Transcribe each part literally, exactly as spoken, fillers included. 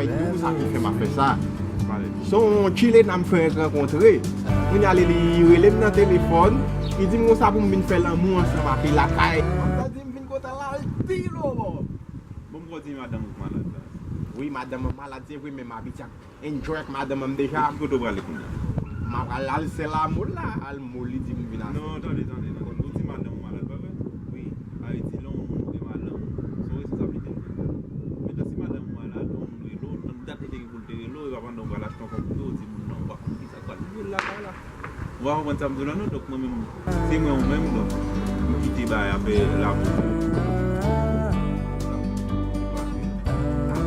travay di w sa ki fè m ap fè sa. Se yon Chilena m fèk rankontre. Kounye a li, li rele m nan telefòn, li di m konsa pou m vin fè lanmou ansanm ak li lakay. Manzè di m vin kote l al pil owò. Bon, m kwè w di madanm ou malad la. Wi, madanm mwen malad, se vre, men m abitye ak enjoy ak madanm mwen deja. Ki kote w prale kounye a? M ap al al sè la mol la, al mol li di m vin al. Non, tande, tande, tande. Ou di madanm ou malad, pa vre? Wi. Sa vle di lè yon moun gen madanm, se yon responsablite l. Mentnan si madanm ou malad, yon moun rele w, nan dat li te gen pou l te rele w, e pa pandan w pral achte yon kòb pou yo, w di moun nan, ou pa konn ki sa k pral rive l lakay la. Ou pa konprann sa m di w la non, donk mwen menm, se mwen ou menm, donk m kite bagay ap la pou.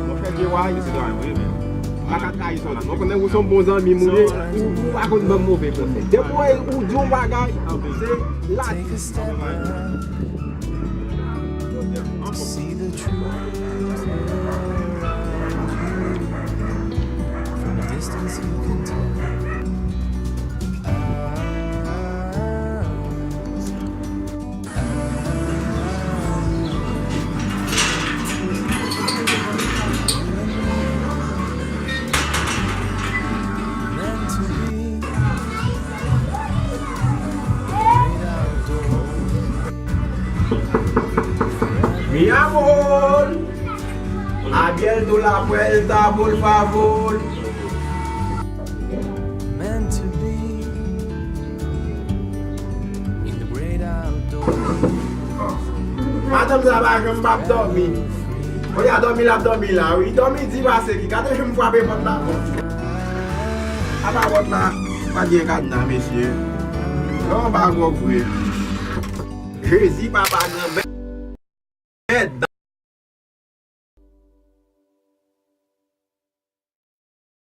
Monchè Djeway, se travay mwen menm. M pa ka trayi sa w di. Mwen konnen ou se yon bon zanmi m ou ye, ou, ou pa konn ban m move konsèy. Depi w wè ou di yon bagay, se la. See the truth around you. From a distance you can tell. Meant to be. Mi amor, abierto la puerta, por favor. Meant to be in the great outdoors. Madanm sa pa janm p ap dòmi. Kounye a dòmi l ap dòmi la wi. Dòmi di pase li. Gade jan m frape pòt la. Apa pòt la pa gen kadna, mesye. Non, pa gwòg vre. Jezi, papa, granmè.